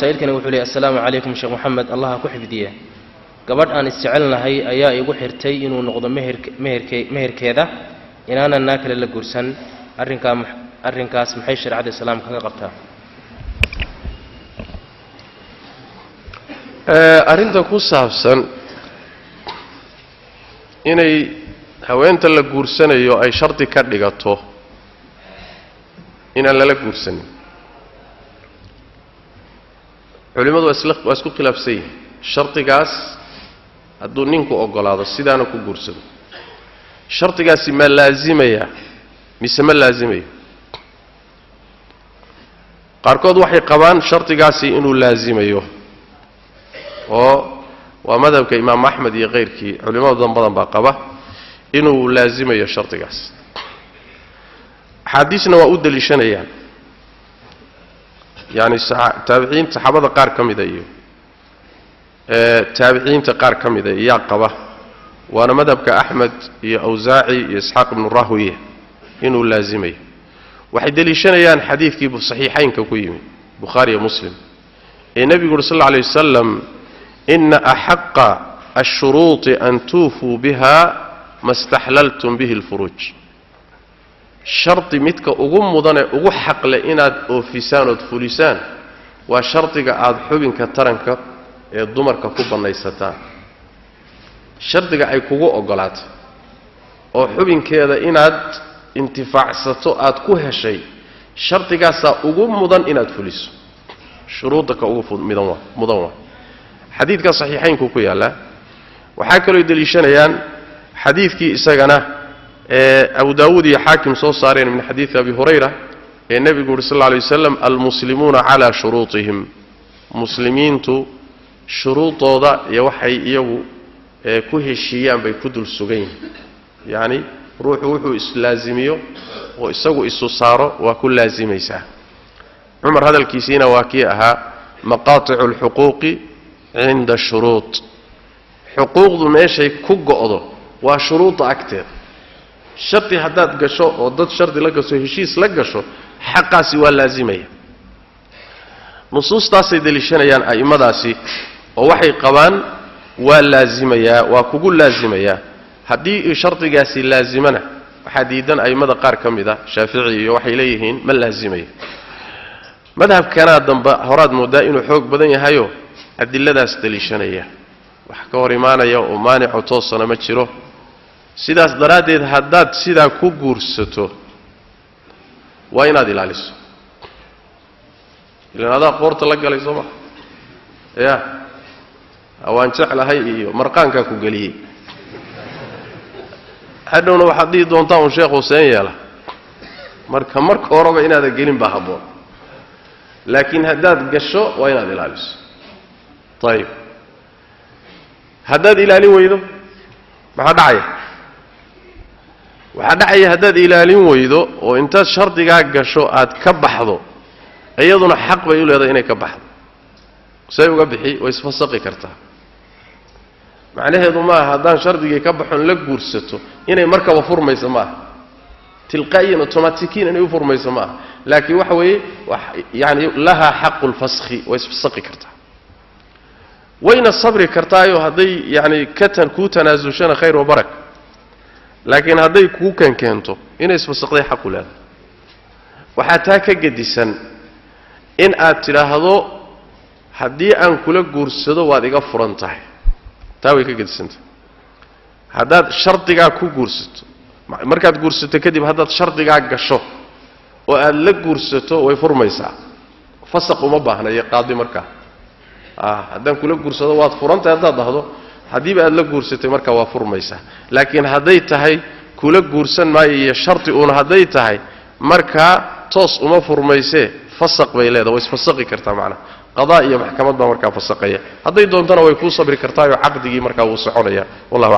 Saa'ilkani wuxuu leey: "Assalaamu calaykum, Sheekh Moxamed, Allaha ku xifdiya. Gabadh aan isjecelnahay ayaa igu xirtay inuu noqdo meherk meherke meherkeeda inaanan naa kale la guursan. Arrinkaa arrinkaas maxay shareecada islaamka kaga qabtaa?" Arrinta ku saabsan inay haweenta la guursanayo ay shardi ka dhigato inaan lala guursanin, culimmadu waa isku khilaafsan yihin. Shardigaas hadduu ninku oggolaado sidaana ku guursado, shardigaasi ma laazimaya mise ma laazimayo? Qaarkood waxay qabaan shardigaasi inuu laazimayo, oo waa madhabka Imaam Axmed iyo kayrkii, culimada dan badan baa qaba inuu laazimayo shardigaas. Axaadiisna waa u deliishanayaan, yacani taabiciin, saxaabada qaar ka mida iyo taabiciinta qaar ka mida iyaa qaba, waana madhabka Axmed iyo Awsaaci iyo Isxaaq ibnu Rahwiya inuu laazimayo. Waxay deliishanayaan xadiidkii saxiixaynka ku yimi, Bukhaari iyo Muslim, ee nebigu uri sal alla alay wasalam: "Ina axaqa ashuruuطi an tuufuu biha ma staxlaltum bihi alfuruuj." Shardi midka ugu mudane, ugu xaqle inaad oofisaan ood fulisaan, waa shardiga aada xubinka taranka ee dumarka ku bannaysataan. Shardiga ay kugu oggolaatay oo xubinkeeda inaad intifaacsato aad ku heshay, shardigaasaa ugu mudan inaad fuliso, shuruudda ka ugu midan waa mudan. Waa xadiidka saxiixaynku ku yaallaa. Waxaa kaloo deliishanayaan xadiidkii isagana ee Abu Daawuud iyo Xaakim soo saareen min xadiidi Abi Hurayra, ee nebigu uhi sal alla alay waslam: "Almuslimuuna calaa shuruutihim." Muslimiintu shuruudooda iyo waxay iyagu ku heshiiyaan bay ku dul sugan yihiin. Yacni ruuxu wuxuu islaazimiyo oo isagu isu saaro waa ku laazimaysaa. Cumar hadalkiisiina waa kii ahaa: "Maqaaticu alxuquuqi cinda shuruud." Xuquuqdu meeshay ku go'do waa shuruudda agteeda. Shardi haddaad gasho oo dad shardi la gasho, heshiis la gasho, xaqaasi waa laazimaya. Nusuustaasay deliishanayaan a'immadaasi, oo waxay qabaan waa laazimayaa, waa kugu laazimayaa. Haddii shardigaasi laazimana, waxaa diidan a'immada qaar ka mid a, Shaafici iyo waxay leeyihiin ma laazimayo. Madhabkanaa dambe horaad mooddaa inuu xoog badan yahayo, adiladaas deliishanaya, wax ka hor imaanaya oo maanico toosana ma jiro. Sidaas daraaddeed haddaad sidaa ku guursato waa inaad ilaaliso, ilaan adaa qoorta la galay, soo maa? Ya waan jeclahay iyo marqaankaa ku geliyey, hadhowna waxaad dhihi doontaa un sheekh Huseen yeela. Marka horeba inaadan gelin baa habboon, laakiin haddaad gasho waa inaad ilaaliso. Ayib, haddaad ilaalin weydo maxaa dhacaya? Waxaa dhacaya haddaad ilaalin weydo oo intaad shardigaa gasho aad ka baxdo, iyaduna xaq bay u leedahay inay ka baxdo. Say uga bixi? Way isfasaqi kartaa. Macnaheedu maaha haddaan shardigii ka baxon la guursato inay markaba furmayso maaha, tilqaa'iyan automatikiin inay u furmayso maaha, laakiin waxa weeye yani lahaa xaqu lfaskhi, way isfasaqi kartaa, wayna sabri kartaayo. Hadday yacani katan kuu tanaasushana khayr wa barak, laakiin hadday kuu kenkeento inay isfasaqday xaqu leedahay. Waxaa taa ka gedisan in aad tidhaahdo haddii aan kula guursado waad iga furan tahay. Taa way ka gedisantahay. Haddaad shardigaa ku guursato, markaad guursato kadib haddaad shardigaa gasho oo aad la guursato, way furmaysaa, fasaq uma baahnayo qaadi. Markaa haddaan kula guursado waad furan tahay haddaad dhahdo, haddiiba aad la guursatay markaa waa furmaysaa. Laakiin hadday tahay kula guursan maayo iyo shardi uun hadday tahay, markaa toos uma furmaysee, fasaq bay leedahay, way isfasaqi kartaa. Macnaha qadaa iyo maxkamad baa markaa fasaqaya. Hadday doontana way kuu sabri kartaayoo caqdigii markaa wuu soconaya. Wallahu.